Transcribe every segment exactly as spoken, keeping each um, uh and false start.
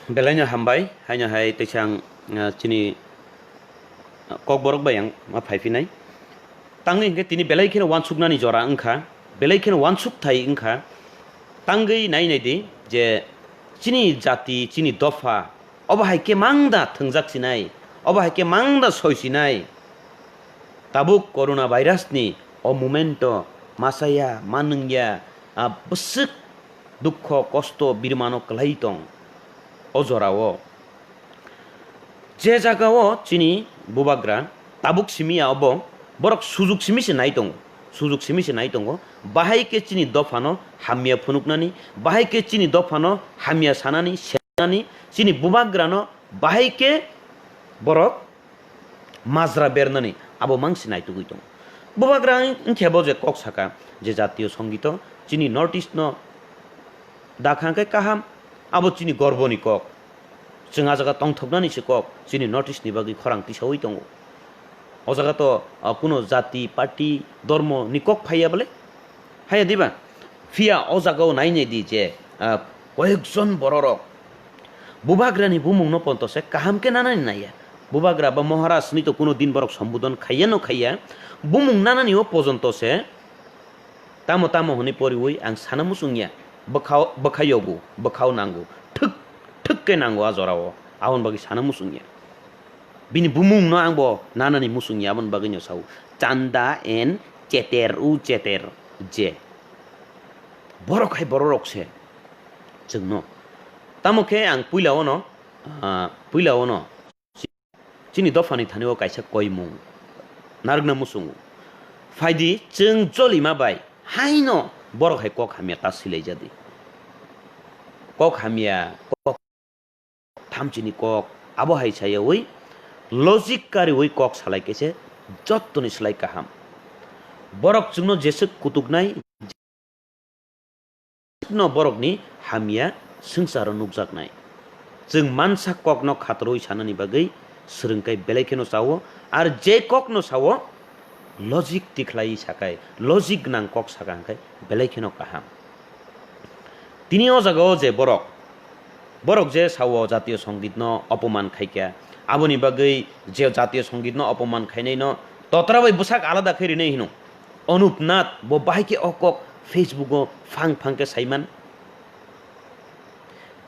Belai no hambai, haino hai teisa ang, ah, chini, ah, kokborok bai ang ma phai phinai. Tangwi hinkhe tini belai kheno wansuknani jora wngkha, belai kheno wansukthai wngkha. Tangwi nai nai di je chini jati, chini dopha, obo hai khe mang da thwngjak sinai, obo hai khe mang da soi sinai. Tabuk corona virus ni o momento masaya, manwngya, ah, bwswk dukho, kosto, birmano kwlai tong o jorao. Je jagao chini bubagra tabuk simi ya obo, borok sujuk simi se nai tongo, sujuk simi se nai tongo, bahai khe chini dophano hamya phunuknani, bahai khe chini dophano hamya sanani, senani, chini bubagrano bahai khe borok majra bernani abo mang se naitugwi tongo. Bubagra wng-, wngkhe bo je kok saka je jatiyo songito chini North East no dakha khe kaham, abo chini gorboni kok. Chwng ah jaga tongthoknani se kok, chini North East ni bagwi khorang tisaui tongo. O jaga to, ah, kuno jati, party, dormo ni kok phaiya bole? Haya diba? Phiya o jagao nai nai di je, ah, koyekjon bororok bubagrani bumungno ponto se kaham khe nanani naiya. Bubagra ba Maharaj ni to kuno din borok sombudon khaiya no khaiya, bumung nanani o pojonto se tamo tamo hwnwi poriwi ang sana muchungya. Bwkhao, bwkha yogo, bwkhao nango, thwk, thwk khe nango a jorao, aboni bagwi sana muchungya. Bini bumungno ang bo nanani muchungya, aboni bagwino sao, Chanda and Cheter, u Cheter je. Borok hai bororok se chwngno. Tamo khe ang puila ono, ah, puila ono chini dophani thani o kaisa koimung narwkna muchungo. Phaidi chwng jolima bai haino borok hai kok hamya ta silaijadi. Kok hamya, kok thamchini kok, abo hai sayawi logic kariwi kok salai khe se jottoni slai kaham. Borok chwngno jeswk kutuknai, no borokni hamya swngcharo nukjaknai. Chwng mansa kokno khatorwi sanani bagwi swrwngkhai belai kheno chao, ar je kokno sao, logic tikhlaiwi sakhai, logic gwnang kok sakha hwnkhe belai kheno kaham. Tini o jagao je borok, borok je sao jatiyo songitno opoman khaikha, aboni bagwi je jatiyo songitno opoman khainaino totra bai bwsak alada khe rinai hino. Anup Nath bo bahai khe o kok Facebook o phang phang khe saiman.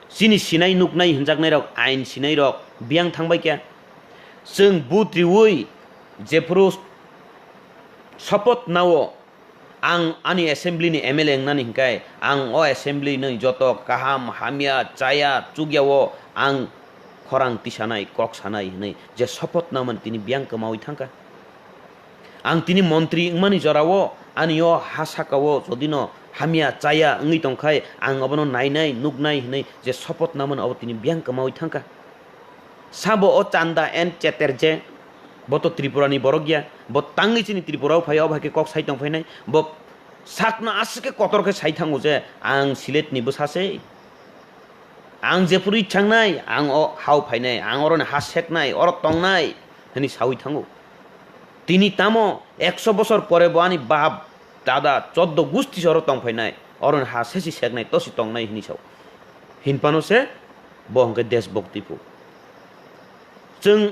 Chini sinai nuknai hinjaknairok, ain sinairok biyang thangbai khe. Chwng vote riwi jephuru sopoth nao ang ani assembly ni M L A wngnani hinkhai ang o assembly ni joto kaham, hamya, chaya, chukya o ang khorang tisanai, kok sanai hinwi je sopoth namani tini biyang kwmawi thangkha. Ang tini montri wngmani jorao ani o ha sakao jodino hamya chaya wngwi tongkhai, ang obono nainai, nuknai hinwi je sopoth namani obo tini biyang kwmawi thangkha. Sabo o Chanda and Cheter je, bo to Tripura ni borok ya, bo tangwi chini Tripura o phai, o bai khe kok sai tong phainai, bo sakno aswk khe kotor khe sai thango je ang Silet ni bwsa se. Ang jephuru ithang nai, ang o hao phainai, ang oroni ha sek nai, oro tong nai, hwnwi saui thango. Tini tamo ekso bosor pore bo ani bap, dada, choddo gusti se oro tong phainai, oroni ha sesi sek nai, tosi tong nai hwnwi sao. Hinphano se bo hwnkhe deshbhakti phu. Chwng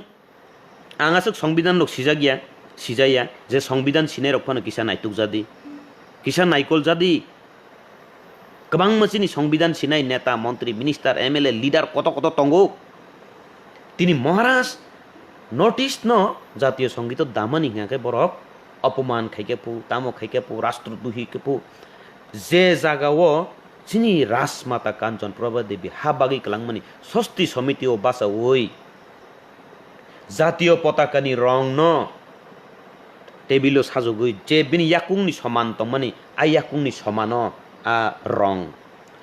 Ang aswk songbidan rok sijak ya, sijaya, je songbidan sinai rok phano kisa naituk jadi, kisa naikol jadi. Kwbangma chini songbidan sinai neta, montri, minister, M L A, leader koto koto tongo. Tini Maharaj North East no jatiyo songito damani hingkha khe borok opoman khaikhe phu, tamo khaikhe phu, rastro duhi khe phu. Je jaga o chini Rajmata Kanchan Prabha Devi ha bagwi kwlangmani sosti somiti o bachaui jatiyo potaka ni rong no table o sajagwi je bini yakung ni soman tongmani, a yakung ni somano a rong,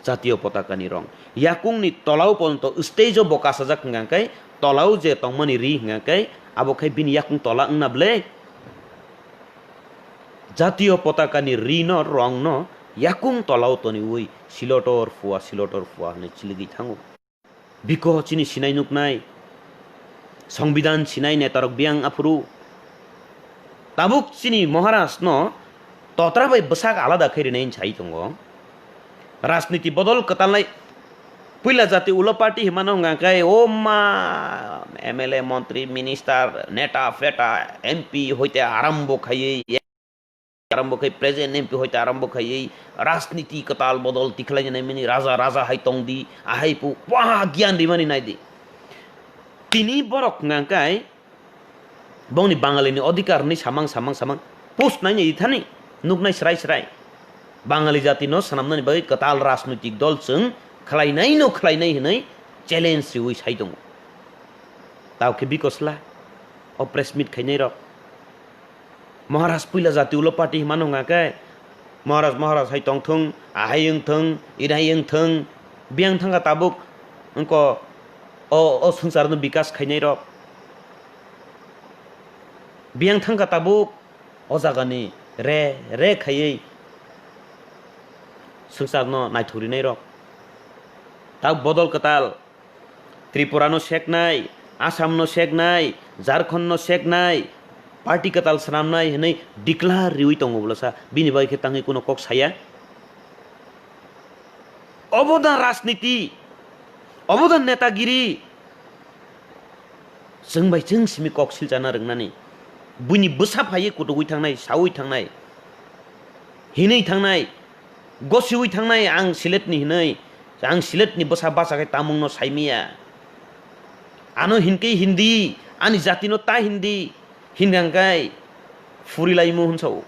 jatiyo potaka ni rong. Yakung ni tola o ponto stage o bo kasajak hingkha khe, tola o je tongmani ri hingkha khe, abo khe bini yakung tola wngna ble? Jatiyo potaka ni ri no, rong no yakung tola o toniwi silotor phua, silotor phua hwnwi chiligwi thango. Biko chini sinai nuknai, songbidan sinai netarok biyang aphuru. Tabuk chini Maharaj no totra bai bwsak alada khe rinai sai tongo. Rajniti bodol kwtalnai, Puila jati ulo party himano hwnga khe, o ma M L A, montri, minister, neta, feta, M P hoite arambo khaiwi, arambo khai president M P hoite arambo khaiwi, rajniti kwtal bodol tikhlai nai mini raja, raja hai tongdi, ahai pu, wa giyan rimani naidi. Tini borok hwnga khe, bongni Bangalini odhikar hwnwi samang, samang, samang post naina ithani nuknai srai, srai. Bangali jatino swnamnani bagwi kwtal rajnoitik dol chwng khlainaino khlainai hwnwi challenge riwi sai tongo. Tao khe bikosla o press meet khainairok. Maharaj puila jati ulo party himano hwnga khe, Maharaj, Maharaj hai tongthung, ahai wngthung, inai wngthung, biyang thangkha tabuk wngko o, o swngcharno bikas khainairok. Biyang thangkha tabuk o jagani re, re khaiwi swngcharno naithok rinairok. Tabuk bodol kwtal. Tripurano seknai, Assamno seknai, Jharkhandno seknai, party kwtal swnamnai hwnwi declare riwi tongo bwlasa. Bini bagwi khe tangwi kuno kok saya. Obo da rajniti, obo da netagiri. Chwng bai chwng simi kok silchana rwngnani. Buini bwsa phaiwi kutugwi thangnai, sawi thangnai, hinwi thangnai. Gosiwi thangnai ang Siletni hinwi, ang Siletni bwsa bacha khe tamungno saimaya. Ano hinkhe hindi, ani jatino ta hindi, hinkha hwnkhe furilaimu hwnsa-o.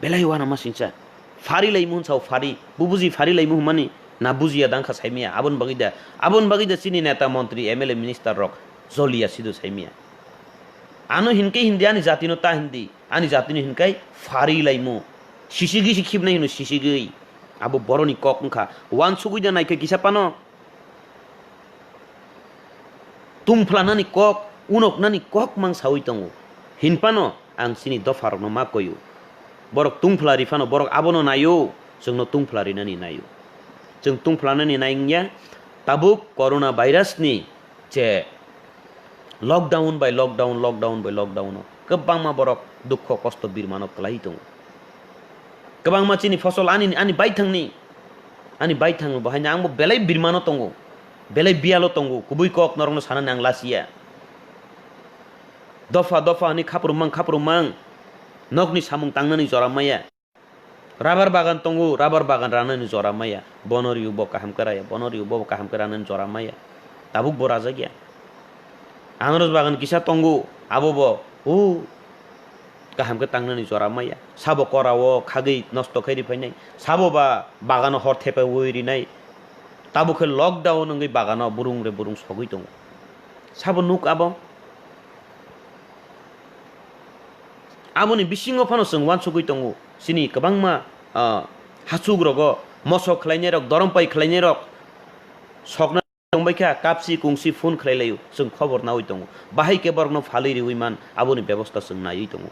Belai uanama singcha. Farilaimu hwnsa-o, fari. Bo buji farilaimu hwnmani, na bujiya dangkha saimaya. Aboni bagwi da, aboni bagwi da chini neta, montri, M L A, minister rok joliya sido saimaya. Ano hinkhe hindi ani jatino ta hindi. Ani jatino hinkai fari laimu. Sisigwi si khibnai hino sisigwi. Abo boroni kok wngkha. Wansugwi da naikhe kisa phano. Tungphlanani kok, unoknani kok mang sawi tongo. Hinphano ang chini dopharokno ma koyo. Borok tungphla riphano borok abono naio, chwngno tungphla rinani naio. Chwng tungphlanani nai wngya, tabuk corona virusni je lockdown by lockdown, lockdown by lockdown o kwbangma borok dukho kosto birmano kwlai tongo. Kwbangma chini fosol ani, ani baithangni, ani baithang bo haino ang bo belai birmano tongo, belai biyalo tongo, kubui kok norokno sanani ang lasiya. Dopha dopha hwnwi khaprum mang, khaprum mang, nokni samung tangnani jora maya. Rabar bagan tongo, rabar bagan ranani jora maya. Bono riyo bo kaham khe raya, bono riyo bo kaham khe ranani jora maya. Tabuk bo rajak ya. Anaros bagan kisa tongo, abo bo, o, kaham khe tangnani jora maya. Sabo kora o khagwi nosto khe ri phainai. Sabo ba bagano hor thepai wi rinai. Tabuk khe lockdown wngwi bagano burung re burung sogwi tongo. Sabo nuk abo. Aboni bisingo phano chwng uansugwi tongo, chini kwbangma, ah, hachuk rogo mosok khlainai rok, dorom pai khlainai rok sokna tongbai kha, kapsi kungsi phone khlai laio, chwng khobor naui tongo. Bahai khe borokno phalwi riui man, aboni bebosta chwng naiwi tongo.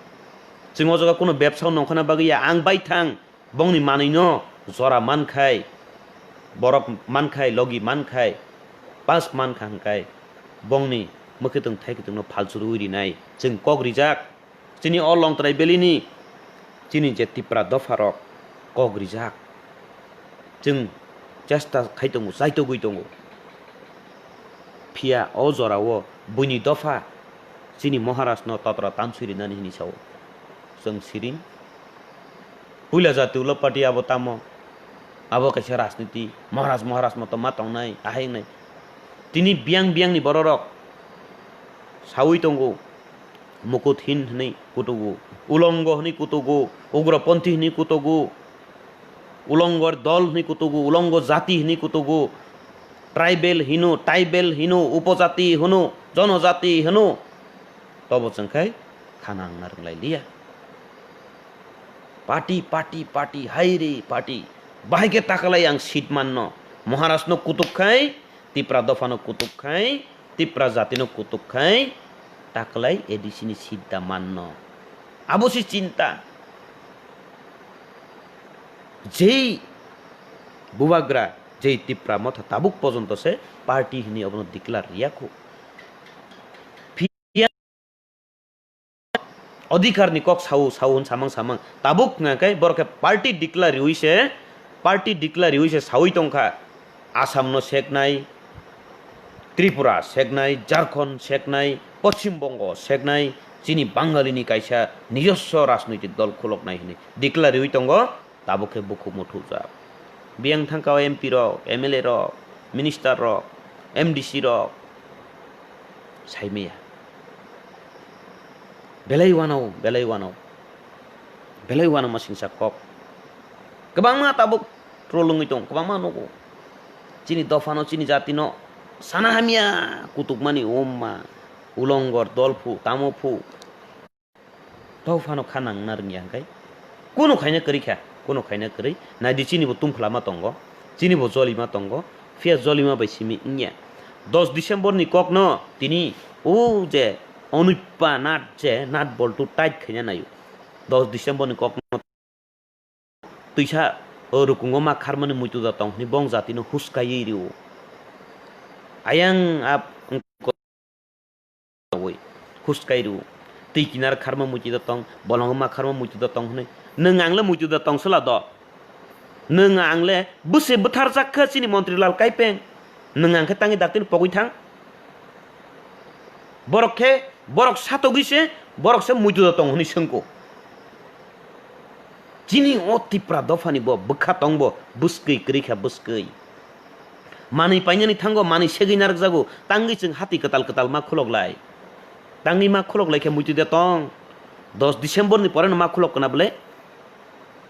Chwng o jaga kuno bebsao nongkhorna bagwi ya, ang baithang. Bongni manwino jora mankhai, borok mankhai, logi mankhai, pass mankha hwnkhai, bongni mwkhwtwng thaikitwngno phalchurwi rinai chwng kok rijak. Chini o Longtrai Valley-ni chini je Tipra dopharok kok rijak. Chwng chesta khai tongo, chaitogwi tongo. Phiya o jorao buini dopha chini Maharajno totra tamsui rinani hini sao. Chwng siring. Puila jati ulo party abo tamo? Abo kaisa rajniti. Maharaj, Maharaj moto ma tongnai, ahai wngnai. Tini biyang biyangni bororok saui tongo. Mukut hin hwnwi kutugo. Ulongo hwnwi kutugo. Ugroponthi hwnwi kutugo. Ulongor dol hwnwi kutugo, ulongo jati hwnwi kutugo, tribal hino, tribal hino, upojati hino, jonojati hino. Tobo chwng khai khana wngna rwnglai liya. Party, party, party, hai re party. Bahai khe takalai ang seat manno. Maharajno kutuk khai, Tipra dophano kutuk khai, Tipra jatino kutuk khai, taklai A D C ni seat da manno. Abo se chinta. Jei bubagra, jei Tipra motha tabuk pojonto se party hini obono declare riya kho. Phiya odhikar ni kok sao, sao hwn samang samang. Tabuk hwnga khe borok khe party declare riwi se party declare riwi se sawi tongkha, Assam no seknai, Tripura seknai, Jharkhand seknai, Poschim Bongo seknai, chini Bangali ni kaisa nijoswo rajnoitik dol khuloknai hinwi declare riwi tongo, tabuk khe bukhuk muthukjak. Biyang thangkha o M P rok, M L A rok, minister rok, M D C rok, saimaya. Belai wanao, belai wanao. Belai wanama singsa kok. Kwbangma tabuk troll wngwi tong, kwbangma nugo. Chini dophano, chini jatino sana hamya kutukmani umma, ulongor, dolphu, tamophu. Dophano kha nangna rwngya hwnkhe. Kunu khaina kwrwi kha, kunu khaina kwrwi. Naidi chini bo tungphla ma tongo, chini bo jolima tongo, phiya jolima bai simi wngya. Dos December ni kokno tini o je Onuppa Nath je nut boltu tight khaina naio. Dos December ni kokno twisa o rukungo ma kharmani muitu da tong hwnwi bong jatino huskaiwi rio. Ayang a wngwi huskaiwi rio. Twi kinar kharma muitu da tong, bolongo ma kharma muitu da tong hwnwi. Nwng ang le muitu da tong sela do. Nwng ang le bwse bwtharjak kha chini Montri Lal Kaipeng. Nwng ang khe tangwi daktino pogwi thang. Borok khe, borok satogwi se, borok se muitu da tong hwnwi swngko. Chini o Tipra dophani bo bwkha tong bo bwskwi kwrwi kha bwskwi. Manwi painani thango manwi segwi narwkjago, tangwi chwng hati kwtal kwtal ma khulok lai. Tangwi ma khulok lai khe muitu da tong. Dos December ni pore no ma khulok kana bwle.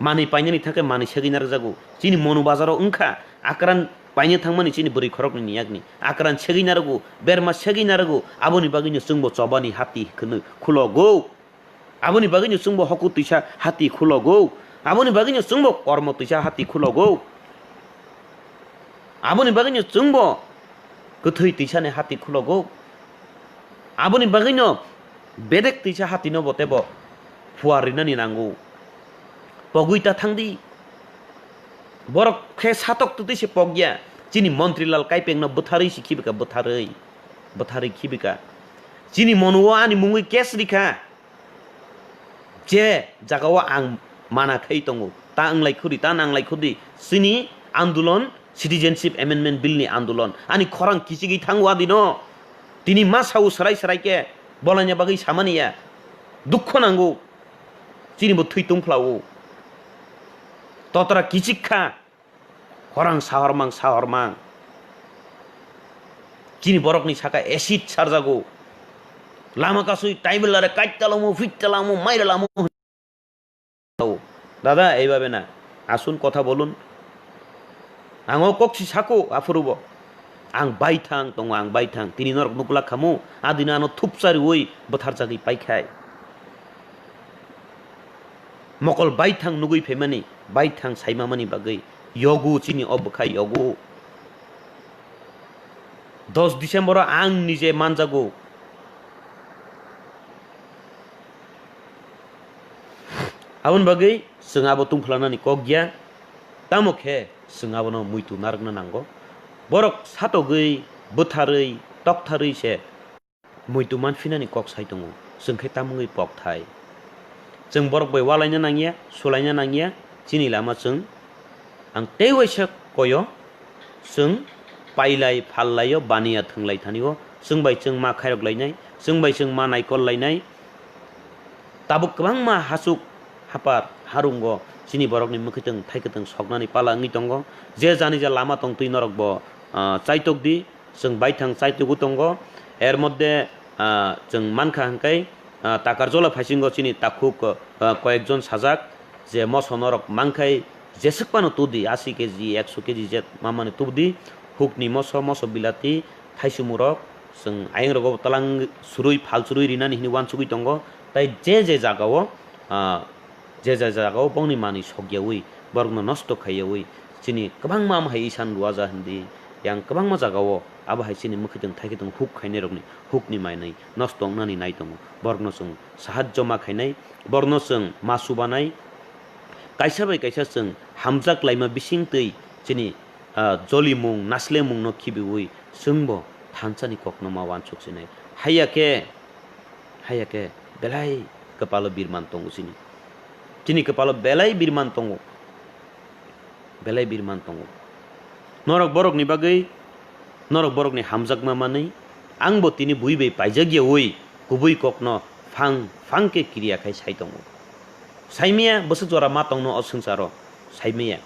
Manwi painani thangkhe manwi segwi narwkjago. Chini Monu bazaro wngkha, akran paina thangmani chini bwrwi khoroknwi ni yakni. Akran segwi narwgo, berma segwi narwgo, aboni bagwino chwngbo chobani hati khwnwi khulogo. Aboni bagwino chwngbo hoku twisa hati khulogo. Aboni bagwino chwngbo kormo twisa hati khulogo. Aboni bagwino chwngbo kwthwi twisani hati khulogo. Aboni bagwino bedek twisa hatino bo tebo phuar rinani nango. Pogwi ta thangdi. Borok khe satok twtwi se pokya. Chini Montri Lal Kaipengno bwtharwi se khibika bwtharwi. Bwtharwi khibika. Chini monuo ani mungwi case rikha. Je jagao ang mana khai tongo, ta wnglai khudi, ta nanglai khudi, chini andolon, Citizenship Amendment Bill ni andolon. Ani khorang kichigwi thango adino. Tini ma sao sarai sarai khe bolaina bagwi samani ya. Dukho nango. Chini bo thwi tongphlao. Totra kichik kha. Khorang sahormang, sahormang. Chini borokni saka acid sarjago. Lama kasui taibil lare kait talamo, fit talamo, maira lamo. Dada, এইভাবে না। আসুন কথা বলুন। Ang o kok si sako, aphurubo. Ang baithang tongo, ang baithang. Tini norok nuklak khamu, adino ano thupchariwi bwtharjagwi paikhai. Mokol baithang nugwi phaimani, baithang saimamani bagwi yogo chini o bwkha yogo. Dos December o ang nije manjago. Aboni bagwi chwng abo tungphlanani kok ya. Tamo khe chwng abono muitu narwkna nango. Borok satogwi, bwtharwi, toktharwi se muitu manphinani kok sai tongo, chwng khe tamungwi pokthai. Chwng borok bai ualaina nangya, sulaina nangya, chini lama chwng ang tei waisa koyo, chwng pailai phallaio baniya thwnglaithanio, chwng bai chwng ma khairok lainai, chwng bai chwng ma naikol lainai. Tabuk kwbangma hachuk hapar harungo chini borokni mwkhwtwng thaikwtwng soknani pala wngwi tongo. Je jani je lama tongtwi norokbo, ah, chaitok di. Chwng baithang chaitugwi tongo. Er moddhe, ah, chwng mankha hwnkhe, ah, Takarjola phaisingo chini takhuk, ah, koyekjon sajak je moso norok mankhai jeswk phano tudi, ashi keji, ekso keji je mamani tudi, hukni moso, moso bilati, thaisumurok, chwng ayang rogo talang surui, phal surui rinani hwnwi uansugwi tongo. Tai je je jagao, ah, je je jagao bongni manwi sokyaui, borokno nosto khaiyaui, chini kwbangma omo hai isan ruaja hindi, yang kwbangma jagao abo hai chini mwkhwtwng thaikwtwng huk khainairokni hukni manwi nosto wngnani nai tongo. Borokno chwng sahajjo ma khainai, borokno chwng ma chubanai, kaisa bai kaisa chwng hamjak laima bisingtwi chini, ah, jolimung, naslemungno khibiui chwngbo thansani kokno ma uansuk sinai. Haiya khe, haiya khe belai kwpalo birman tongo chini. Chini kwpalo belai birman tongo. belai birman tongo. Norok borokni bagwi, norok borokni hamjakma manwi, angbo tini bui bai paijak yaui kubui kokno phang phang khe kiriya khai sai tongo. Saimaya bwswk jora ma tongno o swngcharo, saimaya.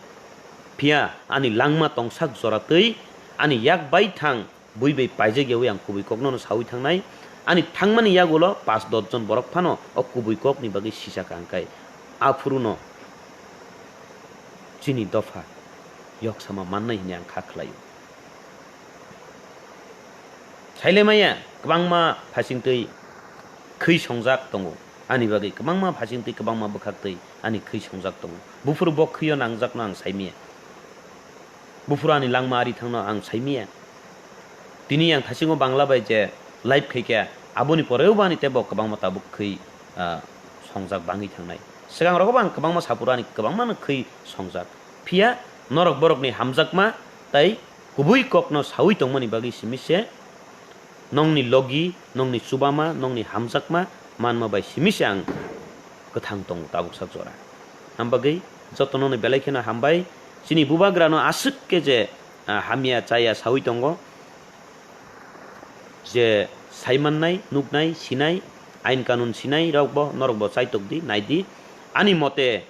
Phiya ani langma tongsak jora twi ani yak bai thang bui bai paijak yaui ang kubui kokno no saui thangnai. Ani thangmani yagulo pas dos jon borok phano o kubui kokni bagwi sijak ang khai. Aphuruno chini dopha yoksama mannai hwnwi ang kha khlaio. Sailemaya kwbangma phasingtwi khwi songjak tongo. Ani bagwi kwbangma phasingtwi, kwbangma bwkhaktwi ani khwi songjak tongo. Buphuru bo khwio nangjakno ang saimaya. Buphuru ani langma ari thangno ang saimaya. Tini ang thasingo Bangla bai je live khaikha, aboni poreo bo ani teibo kwbangma tabuk khwi, ah, songjak bangwi thangnai. Swkang rogo bo ang kwbangma saphuru ani kwbangmano khwi songjak. Phiya norok borokni hamjakma tei kubui kokno saui tongmani bagwi simi se nongni logi, nongni chubama, nongni hamjakma manma bai simi se ang kwthang tongo tabuk sak jora. Am bagwi jotono ni belai kheno hambai. Chini bubagrano aswk khe je, ah, hamya chaya saui tongo, je saimannai, nuknai, sinai, ain kanun sinai rok bo norok bo chaitok di, nai di. Ani mote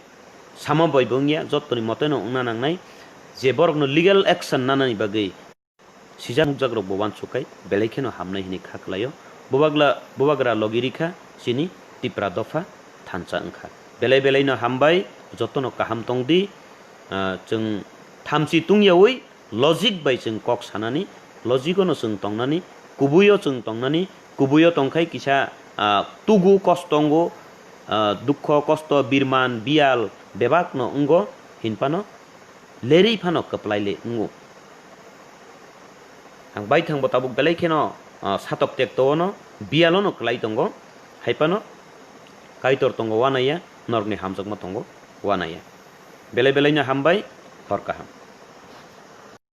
sama bai bo wngya, jotoni mote no wngna nangnai, je borok no legal action nanani bagwi sijak nukjak rok bo uansuk khai belai kheno hamnai hwnwi kha khlaio. Bubagla, bubagra logi rikha chini Tipra dopha thansa wngkha. Belai belai no hambai, jotono kaham tong di. Ah, chwng thamchi tungyaui logic bai chwng kok sanani, logic ono chwng tongnani, kubuio chwng tongnani, kubuio tongkhai kisa, ah, tugu kosto wngo, ah, dukho kosto, birman, biyal bebak no wngo, hinphano lerwi phano kwplai le wngo. Ang baithang bo tabuk belai kheno, ah, satok tekto ono, biyalo no kwlai tongo, hai phano Kaitor tongo uanaiya, norokni hamjakma tongo uanaiya. Belai belai no hambai, hor kaham.